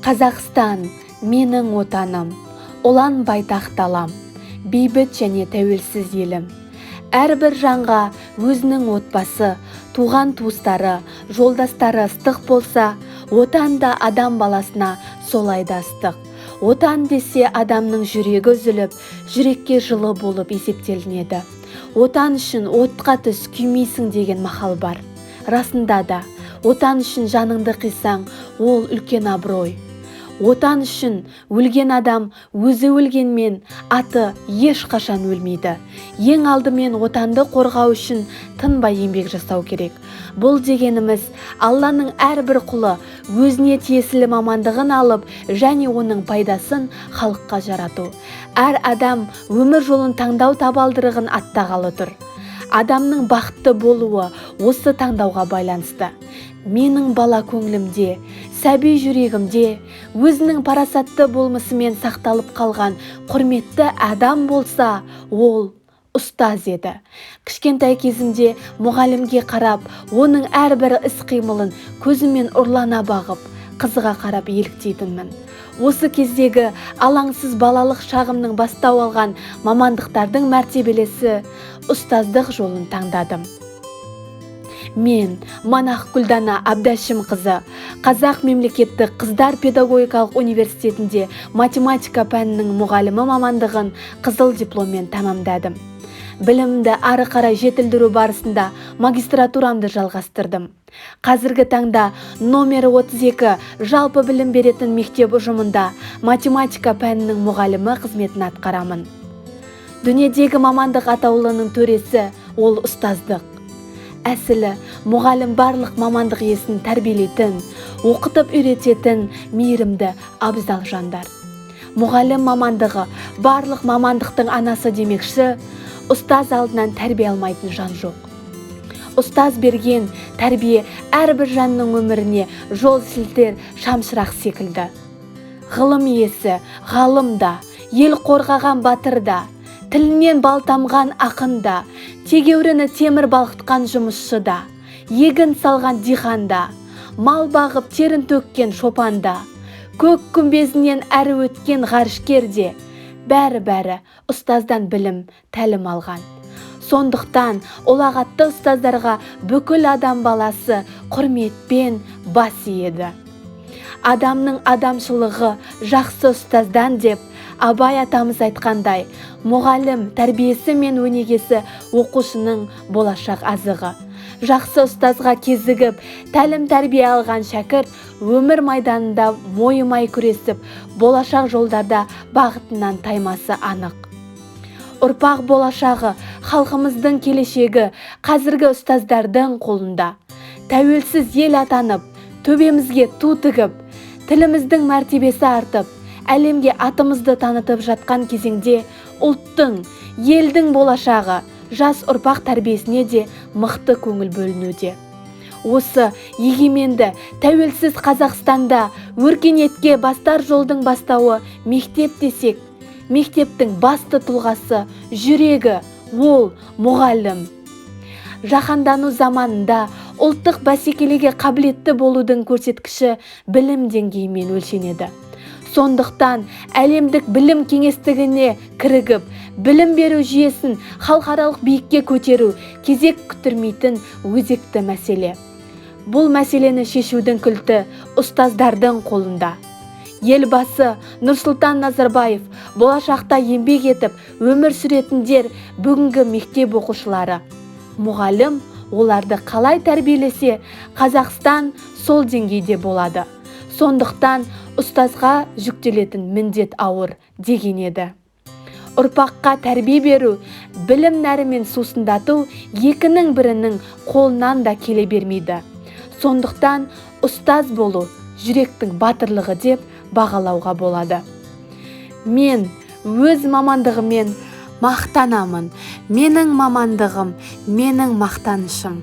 Қазақстан – менің отаным, ұлан байтақ далам, бейбіт және тәуелсіз елім. Әрбір жанға өзінің отбасы, туған туыстары, жолдастары ыстық болса, отан да адам баласына солай да ыстық. Отан десе, адамның жүрегі үзіліп, жүрекке жылы болып есептелінеді. «Отан үшін отқа түс, күймейсің» деген мақал бар. Расында да, отан үшін жаныңды қисаң, ол үлкен абырой. Отан үшін өлген адам өзі өлгенмен, аты ешқашан өлмейді. Ең алдымен отанды қорғау үшін тынбай еңбек жасау керек. Бұл дегеніміз, Алланың әрбір құлы өзіне тиесілі мамандығын алып және оның пайдасын халыққа жарату. Әр адам өмір жолын таңдау табалдырығын аттағалы тұр. Адамның бақытты болуы осы таңдауға байланысты. Менің бала көңілімде, сәби жүрегімде өзінің парасатты болмысымен сақталып қалған құрметті адам болса, ол ұстаз еді. Кішкентай кезімде мұғалімге қарап, оның әрбір іс-қимылын көзіммен ұрлана бағып, қызыға қарап еліктейтінмін. Осы кездегі алаңсыз балалық шағымның бастау алған мамандықтардың мәртебелесі ұстаздық жолын таңдадым. Мен, Манақ Гүлдана Әбдәшімқызы, Қазақ мемлекеттік қыздар педагогикалық университетінде математика пәнінің мұғалімі мамандығын қызыл дипломмен тәмамдадым. Білімімді ары қарай жетілдіру барысында магистратурамды жалғастырдым. Қазіргі таңда номері 32 жалпы білім беретін мектеп ұжымында математика пәнінің мұғалімі қызметін атқарамын. Дүниедегі мамандық атаулының төресі – ол ұстаздық. Әсілі, мұғалім – барлық мамандық иесін тәрбиелейтін, оқытып үйрететін мейірімді, абзал жандар. Мұғалім мамандығы – барлық мамандықтың анасы демекші, ұстаз алдынан тәрбие алмайтын жан жоқ. Ұстаз берген тәрбие әрбір жанның өміріне жол сілтер шамшырақ секілді. Ғылым иесі ғалым да, ел қорғаған батыр да, тілінен бал тамған ақын да, тегеуріні темір балқытқан жұмысшы да, егін салған диқан да, мал бағып терін төккен шопан да, көк күмбезінен әрі өткен ғарышкер де, бәрі-бәрі ұстаздан білім, тәлім алған. Сондықтан ұлағатты ұстаздарға бүкіл адам баласы құрметпен бас иеді. «Адамның адамшылығы жақсы ұстаздан» деп Абай атамыз айтқандай, мұғалім тәрбиесі мен өнегесі – оқушының болашақ азығы. Жақсы ұстазға кезігіп, тәлім тәрбие алған шәкірт өмір майданында мойымай күресіп, болашақ жолдарда бағытынан таймасы анық. Ұрпақ болашағы, халқымыздың келешегі қазіргі ұстаздардың қолында. Тәуелсіз ел атанып, төбемізге ту тігіп, тіліміздің мәртебесі артып, әлемге атымызды танытып жатқан кезеңде ұлттың, елдің болашағы жас ұрпақ тәрбиесіне де мықты көңіл бөлінуде. Осы егеменді, тәуелсіз Қазақстанда өркениетке бастар жолдың бастауы мектеп десек, мектептің басты тұлғасы, жүрегі – ол мұғалім. Жаһандану заманында ұлттық бәсекелеге қабілетті болудың көрсеткіші білім деңгейімен өлшенеді. Сондықтан әлемдік білім кеңістігіне кірігіп, білім беру жүйесін халықаралық биікке көтеру кезек күттірмейтін өзекті мәселе. Бұл мәселені шешудің кілті ұстаздардың қолында. Елбасы Нұрсұлтан Назарбаев: «Болашақта еңбек етіп, өмір сүретіндер – бүгінгі мектеп оқушылары. Мұғалім оларды қалай тәрбиелесе, Қазақстан сол деңгейде болады. Сондықтан ұстазға жүктелетін міндет ауыр», – деген еді. Ұрпаққа тәрбие беру, білім нәрімен сусындату екінің бірінің қолынан да келе бермейді. Сондықтан ұстаз болу жүректің батырлығы деп бағалауға болады. Мен өз мамандығыммен мақтанамын. Менің мамандығым – менің мақтанышым.